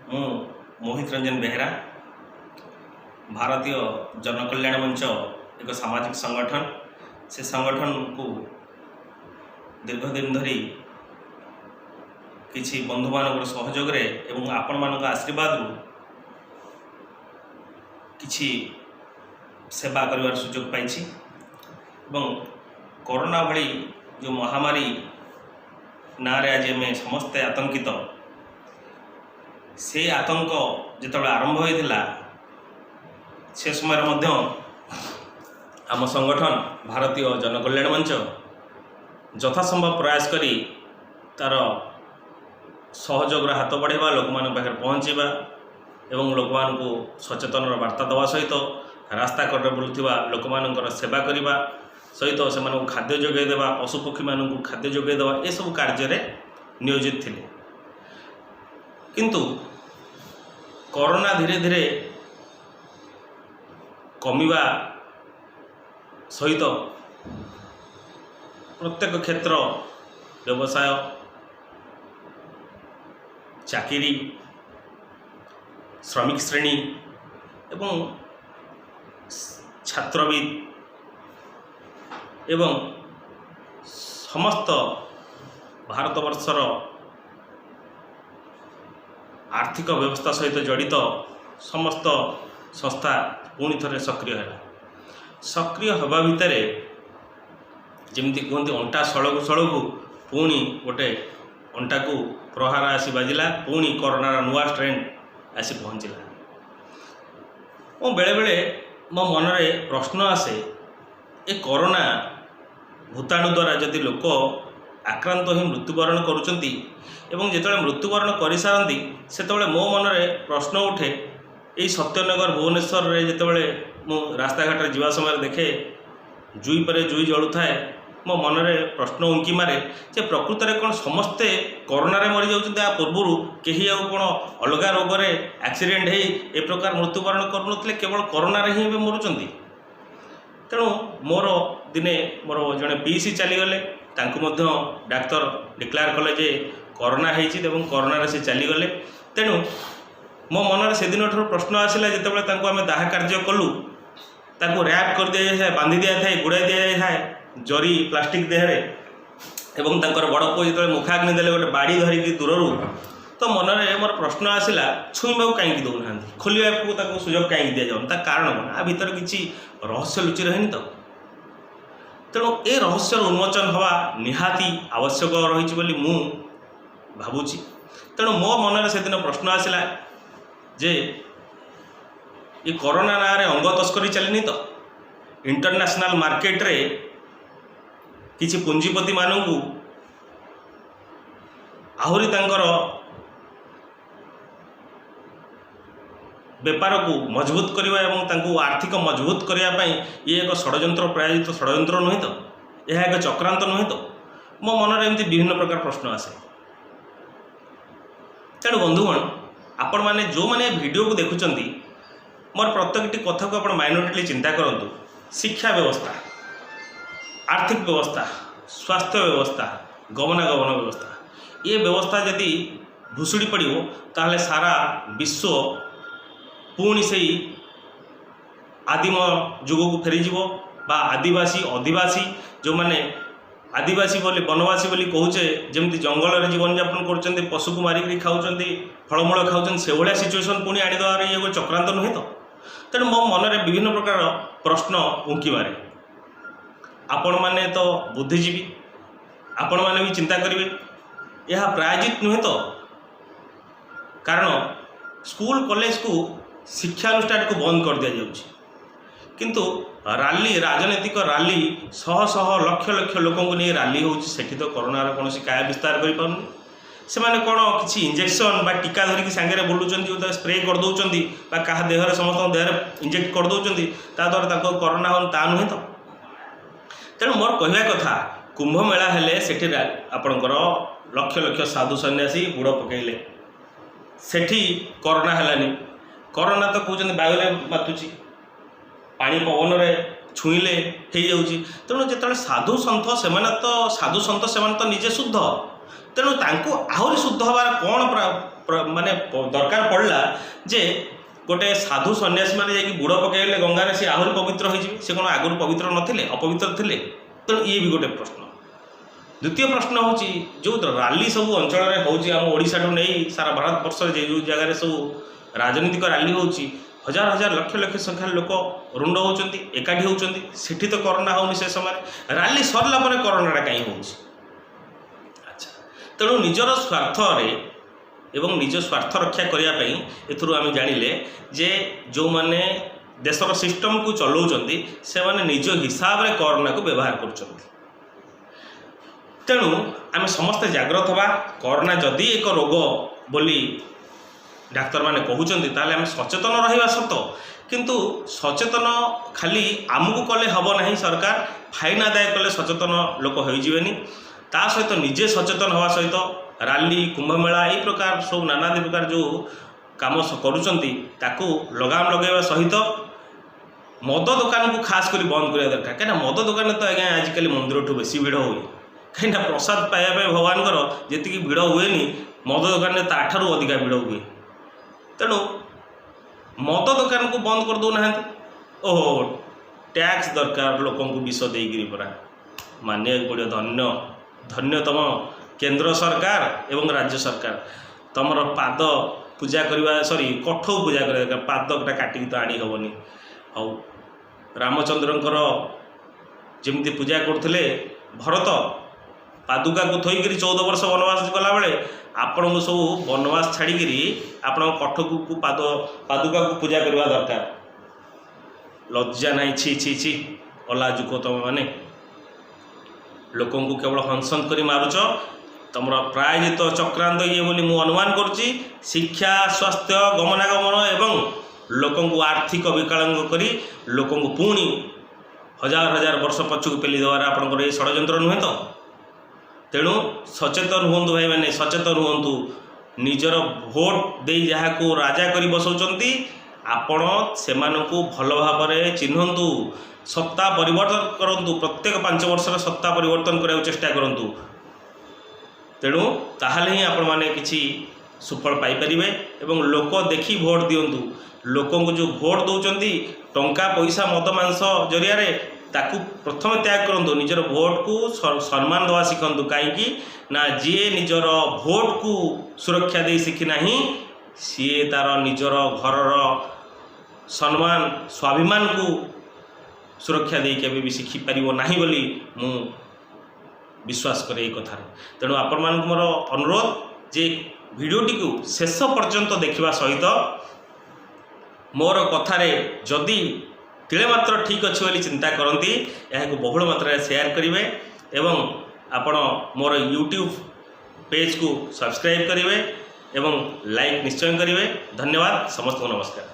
ମୁଁ ମୋହିତ ରଞ୍ଜନ ବେହେରା, ଭାରତୀୟ ଜନକଲ୍ୟାଣ ମଞ୍ଚ ଏକ ସାମାଜିକ ସଂଗଠନ। ସେ ସଂଗଠନକୁ ଦୀର୍ଘ ଦିନ ଧରି କିଛି ବନ୍ଧୁମାନଙ୍କର ସହଯୋଗରେ ଏବଂ ଆପଣମାନଙ୍କ ଆଶୀର୍ବାଦରୁ କିଛି ସେବା କରିବାର ସୁଯୋଗ ପାଇଛି ଏବଂ କରୋନା ଭଳି ଯେଉଁ ମହାମାରୀ ନାଁରେ ଆଜି ଆମେ ସମସ୍ତେ ଆତଙ୍କିତ, ସେ ଆତଙ୍କ ଯେତେବେଳେ ଆରମ୍ଭ ହୋଇଥିଲା, ସେ ସମୟରେ ମଧ୍ୟ ଆମ ସଂଗଠନ ଭାରତୀୟ ଜନକଲ୍ୟାଣ ମଞ୍ଚ ଯଥାସମ୍ଭବ ପ୍ରୟାସ କରି ତା'ର ସହଯୋଗର ହାତ ବଢ଼ାଇବା, ଲୋକମାନଙ୍କ ପାଖରେ ପହଞ୍ଚିବା ଏବଂ ଲୋକମାନଙ୍କୁ ସଚେତନର ବାର୍ତ୍ତା ଦେବା ସହିତ ରାସ୍ତା କଡ଼ରେ ବୁଲୁଥିବା ଲୋକମାନଙ୍କର ସେବା କରିବା ସହିତ ସେମାନଙ୍କୁ ଖାଦ୍ୟ ଯୋଗାଇ ଦେବା, ପଶୁପକ୍ଷୀମାନଙ୍କୁ ଖାଦ୍ୟ ଯୋଗାଇ ଦେବା, ଏସବୁ କାର୍ଯ୍ୟରେ ନିୟୋଜିତ ଥିଲେ। କିନ୍ତୁ କରୋନା ଧୀରେ ଧୀରେ କମିବା ସହିତ ପ୍ରତ୍ୟେକ କ୍ଷେତ୍ର, ବ୍ୟବସାୟ, ଚାକିରି, ଶ୍ରମିକ ଶ୍ରେଣୀ ଏବଂ ଛାତ୍ରବିତ୍ ଏବଂ ସମସ୍ତ ଭାରତବର୍ଷର ଆର୍ଥିକ ବ୍ୟବସ୍ଥା ସହିତ ଜଡ଼ିତ ସମସ୍ତ ସଂସ୍ଥା ପୁଣି ଥରେ ସକ୍ରିୟ ହେଲା। ସକ୍ରିୟ ହେବା ଭିତରେ ଯେମିତି କୁହନ୍ତି, ଅଣ୍ଟା ସଳଖୁ ସଳଖୁ ପୁଣି ଗୋଟେ ଅଣ୍ଟାକୁ ପ୍ରହାର ଆସି ବାଜିଲା। ପୁଣି କରୋନାର ନୂଆ ଷ୍ଟ୍ରେନ୍ ଆସି ପହଞ୍ଚିଲା। ମୁଁ ବେଳେବେଳେ ମୋ ମନରେ ପ୍ରଶ୍ନ ଆସେ, ଏ କରୋନା ଭୂତାଣୁ ଦ୍ୱାରା ଯଦି ଲୋକ ଆକ୍ରାନ୍ତ ହୋଇ ମୃତ୍ୟୁବରଣ କରୁଛନ୍ତି ଏବଂ ଯେତେବେଳେ ମୃତ୍ୟୁବରଣ କରିସାରନ୍ତି, ସେତେବେଳେ ମୋ ମନରେ ପ୍ରଶ୍ନ ଉଠେ, ଏଇ ସତ୍ୟନଗର ଭୁବନେଶ୍ୱରରେ ଯେତେବେଳେ ମୁଁ ରାସ୍ତାଘାଟରେ ଯିବା ସମୟରେ ଦେଖେ, ଜୁଇ ପରେ ଜୁଇ ଜଳୁଥାଏ, ମୋ ମନରେ ପ୍ରଶ୍ନ ଉଙ୍କି ମାରେ ଯେ ପ୍ରକୃତରେ କ'ଣ ସମସ୍ତେ କରୋନାରେ ମରିଯାଉଛନ୍ତି? ଆ ପୂର୍ବରୁ କେହି ଆଉ କ'ଣ ଅଲଗା ରୋଗରେ ଆକ୍ସିଡେଣ୍ଟ ହେଇ ଏ ପ୍ରକାର ମୃତ୍ୟୁବରଣ କରୁନଥିଲେ? କେବଳ କରୋନାରେ ହିଁ ଏବେ ମରୁଛନ୍ତି? ତେଣୁ ମୋର ଦିନେ ମୋର ଜଣେ ପିଇସି ଚାଲିଗଲେ। ତାଙ୍କୁ ମଧ୍ୟ ଡାକ୍ତର ଡିକ୍ଲେୟାର କଲେ ଯେ କରୋନା ହେଇଛି ଏବଂ କରୋନାରେ ସେ ଚାଲିଗଲେ। ତେଣୁ ମୋ ମନରେ ସେଦିନଠାରୁ ପ୍ରଶ୍ନ ଆସିଲା, ଯେତେବେଳେ ତାଙ୍କୁ ଆମେ ଦାହ କାର୍ଯ୍ୟ କଲୁ, ତାଙ୍କୁ ର୍ୟାପ୍ କରିଦିଆଯାଇଥାଏ, ବାନ୍ଧି ଦିଆଯାଇଥାଏ, ଗୁଡ଼ାଇ ଦିଆଯାଇଥାଏ ଜରି ପ୍ଲାଷ୍ଟିକ୍ ଦେହରେ ଏବଂ ତାଙ୍କର ବଡ଼ ପୁଅ ଯେତେବେଳେ ମୁଖାଗ୍ନି ଦେଲେ ଗୋଟେ ବାଡ଼ି ଧରିକି ଦୂରରୁ, ତ ମନରେ ମୋର ପ୍ରଶ୍ନ ଆସିଲା, ଛୁଇଁବାକୁ କାହିଁକି ଦେଉନାହାନ୍ତି? ଖୋଲିବାକୁ ତାକୁ ସୁଯୋଗ କାହିଁକି ଦିଆଯାଉନି? ତା କାରଣ କ'ଣ? ଆ ଭିତରେ କିଛି ରହସ୍ୟ ଲୁଚି ରହିନି ତ? ତେଣୁ ଏ ରହସ୍ୟର ଉନ୍ମୋଚନ ହେବା ନିହାତି ଆବଶ୍ୟକ ରହିଛି ବୋଲି ମୁଁ ଭାବୁଛି। ତେଣୁ ମୋ ମନରେ ସେଦିନ ପ୍ରଶ୍ନ ଆସିଲା ଯେ ଏ କରୋନା ନାଁରେ ଅଙ୍ଗ ତସ୍କରୀ ଚାଲିନି ତ? ଇଣ୍ଟରନ୍ୟାସନାଲ ମାର୍କେଟରେ କିଛି ପୁଞ୍ଜିପତିମାନଙ୍କୁ ଆହୁରି ତାଙ୍କର ବେପାରକୁ ମଜବୁତ କରିବା ଏବଂ ତାଙ୍କୁ ଆର୍ଥିକ ମଜବୁତ କରିବା ପାଇଁ ଇଏ ଏକ ଷଡ଼ଯନ୍ତ୍ର, ପ୍ରାୟୋଜିତ ଷଡ଼ଯନ୍ତ୍ର ନୁହେଁ ତ? ଏହା ଏକ ଚକ୍ରାନ୍ତ ନୁହେଁ ତ? ମୋ ମନରେ ଏମିତି ବିଭିନ୍ନ ପ୍ରକାର ପ୍ରଶ୍ନ ଆସେ। ତେଣୁ ବନ୍ଧୁଗଣ, ଆପଣମାନେ ଯେଉଁମାନେ ଭିଡ଼ିଓକୁ ଦେଖୁଛନ୍ତି, ମୋର ପ୍ରତ୍ୟେକଟି କଥାକୁ ଆପଣ ମାଇନ୍ୟୁଟଲି ଚିନ୍ତା କରନ୍ତୁ। ଶିକ୍ଷା ବ୍ୟବସ୍ଥା, ଆର୍ଥିକ ବ୍ୟବସ୍ଥା, ସ୍ୱାସ୍ଥ୍ୟ ବ୍ୟବସ୍ଥା, ଗମନାଗମନ ବ୍ୟବସ୍ଥା, ଏ ବ୍ୟବସ୍ଥା ଯଦି ଭୁଷୁଡ଼ି ପଡ଼ିବ, ତାହେଲେ ସାରା ବିଶ୍ୱ ପୁଣି ସେଇ ଆଦିମ ଯୁଗକୁ ଫେରିଯିବ ବା ଆଦିବାସୀ ଅଧିବାସୀ, ଯେଉଁମାନେ ଆଦିବାସୀ ବୋଲି, ବନବାସୀ ବୋଲି କହୁଛେ, ଯେମିତି ଜଙ୍ଗଲରେ ଜୀବନଯାପନ କରୁଛନ୍ତି, ପଶୁକୁ ମାରିକିରି ଖାଉଛନ୍ତି, ଫଳମୂଳ ଖାଉଛନ୍ତି, ସେଭଳିଆ ସିଚୁଏସନ୍ ପୁଣି ଆଣିଦେବାର ଇଏ ଗୋଟେ ଚକ୍ରାନ୍ତ ନୁହେଁ ତ? ତେଣୁ ମୋ ମନରେ ବିଭିନ୍ନ ପ୍ରକାର ପ୍ରଶ୍ନ ଉଙ୍କି ମାରେ। ଆପଣମାନେ ତ ବୁଦ୍ଧିଜୀବୀ, ଆପଣମାନେ ବି ଚିନ୍ତା କରିବେ, ଏହା ପ୍ରାୟୋଜିତ ନୁହେଁ ତ? କାରଣ ସ୍କୁଲ କଲେଜକୁ, ଶିକ୍ଷାନୁଷ୍ଠାନକୁ ବନ୍ଦ କରିଦିଆଯାଉଛି, କିନ୍ତୁ ରାଲି, ରାଜନୈତିକ ରାଲି, ଶହ ଶହ ଲକ୍ଷ ଲକ୍ଷ ଲୋକଙ୍କୁ ନେଇ ରାଲି ହେଉଛି, ସେଠି ତ କରୋନାର କୌଣସି କାୟା ବିସ୍ତାର କରିପାରୁନି। ସେମାନେ କ'ଣ କିଛି ଇଞ୍ଜେକ୍ସନ୍ ବା ଟୀକା ଧରିକି ସାଙ୍ଗରେ ବୁଲୁଛନ୍ତି, ଯେଉଁଟା ସ୍ପ୍ରେ କରିଦେଉଛନ୍ତି ବା କାହା ଦେହରେ, ସମସ୍ତଙ୍କ ଦେହରେ ଇଞ୍ଜେକ୍ଟ କରିଦେଉଛନ୍ତି, ତା ଦ୍ୱାରା ତାଙ୍କୁ କରୋନା ହେଉନି, ତା ନୁହେଁ ତ? ତେଣୁ ମୋର କହିବା କଥା, କୁମ୍ଭମେଳା ହେଲେ ସେଠି ଆପଣଙ୍କର ଲକ୍ଷ ଲକ୍ଷ ସାଧୁ ସନ୍ନ୍ୟାସୀ ବୁଡ଼ ପକାଇଲେ, ସେଠି କରୋନା ହେଲାନି। କରୋନା ତ କହୁଛନ୍ତି ବାୟୁରେ ମାତୁଛି, ପାଣି ପବନରେ ଛୁଇଁଲେ ହେଇଯାଉଛି। ତେଣୁ ଯେତେବେଳେ ସାଧୁ ସନ୍ଥ, ସେମାନେ ତ ସାଧୁ ସନ୍ଥ, ସେମାନେ ତ ନିଜେ ଶୁଦ୍ଧ। ତେଣୁ ତାଙ୍କୁ ଆହୁରି ଶୁଦ୍ଧ ହେବାର କ'ଣ ମାନେ ଦରକାର ପଡ଼ିଲା ଯେ ଗୋଟେ ସାଧୁ ସନ୍ନ୍ୟାସୀମାନେ ଯାଇକି ବୁଡ଼ ପକାଇଲେ ଗଙ୍ଗାରେ ସେ ଆହୁରି ପବିତ୍ର ହୋଇଯିବେ? ସେ କ'ଣ ଆଗରୁ ପବିତ୍ର ନଥିଲେ, ଅପବିତ୍ର ଥିଲେ? ତେଣୁ ଇଏ ବି ଗୋଟେ ପ୍ରଶ୍ନ। ଦ୍ୱିତୀୟ ପ୍ରଶ୍ନ ହେଉଛି, ଯେଉଁ ରାଲି ସବୁ ଅଞ୍ଚଳରେ ହେଉଛି, ଆମ ଓଡ଼ିଶାଠୁ ନେଇ ସାରା ଭାରତବର୍ଷରେ ଯେ ଯେଉଁ ଜାଗାରେ ସବୁ ରାଜନୈତିକ ରାଲି ହେଉଛି, ହଜାର ହଜାର ଲକ୍ଷ ଲକ୍ଷ ସଂଖ୍ୟାର ଲୋକ ରୁଣ୍ଡ ହେଉଛନ୍ତି, ଏକାଠି ହେଉଛନ୍ତି, ସେଠି ତ କରୋନା ହେଉନି। ସେ ସମୟରେ ରାଲି ସରିଲା ପରେ କରୋନାଟା କାହିଁ ହେଉଛି? ଆଚ୍ଛା, ତେଣୁ ନିଜର ସ୍ୱାର୍ଥରେ ଏବଂ ନିଜ ସ୍ୱାର୍ଥ ରକ୍ଷା କରିବା ପାଇଁ ଏଥିରୁ ଆମେ ଜାଣିଲେ ଯେ ଯେଉଁମାନେ ଦେଶର ସିଷ୍ଟମକୁ ଚଲାଉଛନ୍ତି, ସେମାନେ ନିଜ ହିସାବରେ କରୋନାକୁ ବ୍ୟବହାର କରୁଛନ୍ତି। ତେଣୁ ଆମେ ସମସ୍ତେ ଜାଗ୍ରତ ହେବା। କରୋନା ଯଦି ଏକ ରୋଗ ବୋଲି ଡାକ୍ତରମାନେ କହୁଛନ୍ତି, ତାହେଲେ ଆମେ ସଚେତନ ରହିବା ସତ, କିନ୍ତୁ ସଚେତନ ଖାଲି ଆମକୁ କଲେ ହେବ ନାହିଁ। ସରକାର ଫାଇନ୍ ଆଦାୟ କଲେ ସଚେତନ ଲୋକ ହୋଇଯିବେନି। ତା ସହିତ ନିଜେ ସଚେତନ ହେବା ସହିତ ରାଲି, କୁମ୍ଭମେଳା, ଏଇ ପ୍ରକାର ସବୁ ନାନାଦି ପ୍ରକାର ଯେଉଁ କାମ କରୁଛନ୍ତି, ତାକୁ ଲଗାମ ଲଗାଇବା ସହିତ ମଦ ଦୋକାନକୁ ଖାସ୍ କରି ବନ୍ଦ କରିବା ଦରକାର। କାହିଁକିନା ମଦ ଦୋକାନରେ ତ ଆଜ୍ଞା ଆଜିକାଲି ମନ୍ଦିରଠୁ ବେଶୀ ଭିଡ଼ ହୁଏ। କାହିଁକିନା ପ୍ରସାଦ ପାଇବା ପାଇଁ ଭଗବାନଙ୍କର ଯେତିକି ଭିଡ଼ ହୁଏନି, ମଦ ଦୋକାନରେ ତାଠାରୁ ଅଧିକା ଭିଡ଼ ହୁଏ। ତେଣୁ ମଦ ଦୋକାନକୁ ବନ୍ଦ କରିଦେଉନାହାନ୍ତି? ଓହୋ, ଟ୍ୟାକ୍ସ ଦରକାର ଲୋକଙ୍କୁ ବିଷ ଦେଇକିରି ପରା। ମାନିବାକୁ ପଡ଼ିବ, ଧନ୍ୟ ଧନ୍ୟ ତମ କେନ୍ଦ୍ର ସରକାର ଏବଂ ରାଜ୍ୟ ସରକାର। ତମର ପାଦ ପୂଜା କରିବା, ସରି, କଠଉ ପୂଜା କରିବା ଦରକାର। ପାଦଟା କାଟିକି ତ ଆଣି ହେବନି। ହଉ, ରାମଚନ୍ଦ୍ରଙ୍କର ଯେମିତି ପୂଜା କରୁଥିଲେ ଭରତ ପାଦୁକାକୁ ଥୋଇକିରି 14 ବର୍ଷ ବନବାସ ଗଲାବେଳେ, ଆପଣଙ୍କୁ ସବୁ ବନବାସ ଛାଡ଼ିକିରି ଆପଣଙ୍କ କଠକୁ ପାଦୁକାକୁ ପୂଜା କରିବା ଦରକାର। ଲଜ୍ଜା ନାହିଁ? ଛି ଛି ଛି, ଅଲାଜୁକ ତମେ ମାନେ। ଲୋକଙ୍କୁ କେବଳ ହନସନ୍ତ କରି ମାରୁଛ। ତମର ପ୍ରାୟୋଜିତ ଚକ୍ରାନ୍ତ ଇଏ ବୋଲି ମୁଁ ଅନୁମାନ କରୁଛି। ଶିକ୍ଷା, ସ୍ୱାସ୍ଥ୍ୟ, ଗମନାଗମନ ଏବଂ ଲୋକଙ୍କୁ ଆର୍ଥିକ ବିକଳାଙ୍ଗ କରି ଲୋକଙ୍କୁ ପୁଣି ହଜାର ହଜାର ବର୍ଷ ପଛକୁ ପେଲି ଦେବାର ଆପଣଙ୍କର ଏ ଷଡ଼ଯନ୍ତ୍ର ନୁହେଁ ତ? ତେଣୁ ସଚେତନ ହୁଅନ୍ତୁ ଭାଇମାନେ, ସଚେତନ ହୁଅନ୍ତୁ। ନିଜର ଭୋଟ ଦେଇ ଯାହାକୁ ରାଜା କରି ବସାଉଛନ୍ତି, ଆପଣ ସେମାନଙ୍କୁ ଭଲ ଭାବରେ ଚିହ୍ନନ୍ତୁ। ସତ୍ତା ପରିବର୍ତ୍ତନ କରନ୍ତୁ। ପ୍ରତ୍ୟେକ 5 ବର୍ଷର ସତ୍ତା ପରିବର୍ତ୍ତନ କରିବାକୁ ଚେଷ୍ଟା କରନ୍ତୁ। ତେଣୁ ତାହେଲେ ହିଁ ଆପଣମାନେ କିଛି ସୁଫଳ ପାଇପାରିବେ। ଏବଂ ଲୋକ ଦେଖି ଭୋଟ ଦିଅନ୍ତୁ। ଲୋକଙ୍କୁ ଯେଉଁ ଭୋଟ ଦେଉଛନ୍ତି ଟଙ୍କା ପଇସା ମଦ ମାଂସ ଜରିଆରେ, ତାକୁ ପ୍ରଥମେ ତ୍ୟାଗ କରନ୍ତୁ। ନିଜର ଭୋଟକୁ ସମ୍ମାନ ଦେବା ଶିଖନ୍ତୁ। କାହିଁକି ନା ଯିଏ ନିଜର ଭୋଟକୁ ସୁରକ୍ଷା ଦେଇ ଶିଖି ନାହିଁ, ସିଏ ତାର ନିଜର ଘରର ସମ୍ମାନ ସ୍ୱାଭିମାନକୁ ସୁରକ୍ଷା ଦେଇ କେବେ ବି ଶିଖିପାରିବ ନାହିଁ ବୋଲି ମୁଁ ବିଶ୍ୱାସ କରେ ଏଇ କଥାରେ। ତେଣୁ ଆପଣମାନଙ୍କୁ ମୋର ଅନୁରୋଧ ଯେ ଭିଡ଼ିଓଟିକୁ ଶେଷ ପର୍ଯ୍ୟନ୍ତ ଦେଖିବା ସହିତ ମୋର କଥାରେ ଯଦି ତିଳେ ମାତ୍ର ଠିକ୍ ଅଛି ବୋଲି ଚିନ୍ତା କରନ୍ତି, ଏହାକୁ ବହୁଳ ମାତ୍ରାରେ ସେୟାର କରିବେ ଏବଂ ଆପଣ ମୋର ୟୁଟ୍ୟୁବ୍ ପେଜ୍କୁ ସବସ୍କ୍ରାଇବ୍ କରିବେ ଏବଂ ଲାଇକ୍ ନିଶ୍ଚୟ କରିବେ। ଧନ୍ୟବାଦ ସମସ୍ତଙ୍କୁ, ନମସ୍କାର।